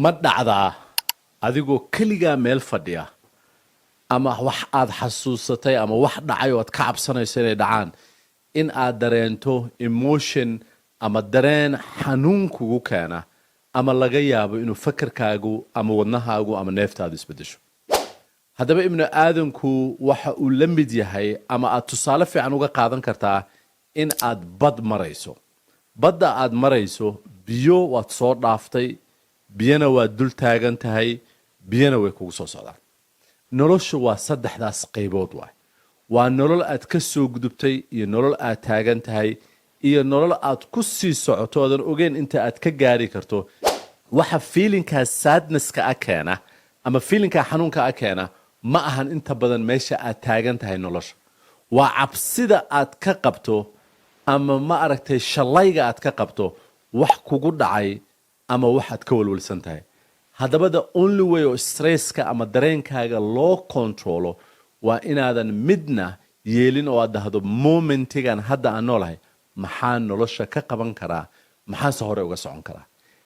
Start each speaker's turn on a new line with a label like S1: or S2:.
S1: Ma dhacdaa adigoo keligaa meel fadhiya ama wax aad xasuusatay ama wax dhacay oo aad ka cabsanayso inay dhacaan, in aad dareento emotion ama dareen xanuun kugu keena, ama laga yaabo inuu fakarkaagu ama wadnahaagu ama neeftaadu isbedesho? Haddaba, ibnu aadanku waxa uu la mid yahay, ama aad tusaale fiican uga qaadan kartaa, in aad bad marayso. Badda aad marayso, biyo waad soo dhaaftay, biyona waad dul taagan tahay, biyona way kugu soo socdaan. Noloshu waa saddexdaas qaybood. Waay waa nolol aad ka soo gudubtay, iyo nolol aad taagan tahay, iyo nolol aad ku sii socoto oodan ogeyn inta aad ka gaari karto. Waxa feelingkaa sadnesska a keena ama feelingkaa xanuunka a keena ma ahan inta badan meesha aad taagan tahay nolosha. Waa cabsida aad ka qabto ama, ma aragtay, shalayga aad ka qabto wax kugu dhacay ama waxaad ka walwalsan tahay. Haddaba, the only way oo stresska ama dareenkaaga loo controlo waa inaadan midna yeelin oo aad dhahdo: "Momentigan hadda aan noolahay, maxaa nolosha ka qaban karaa? Maxaase hore uga socon karaa?"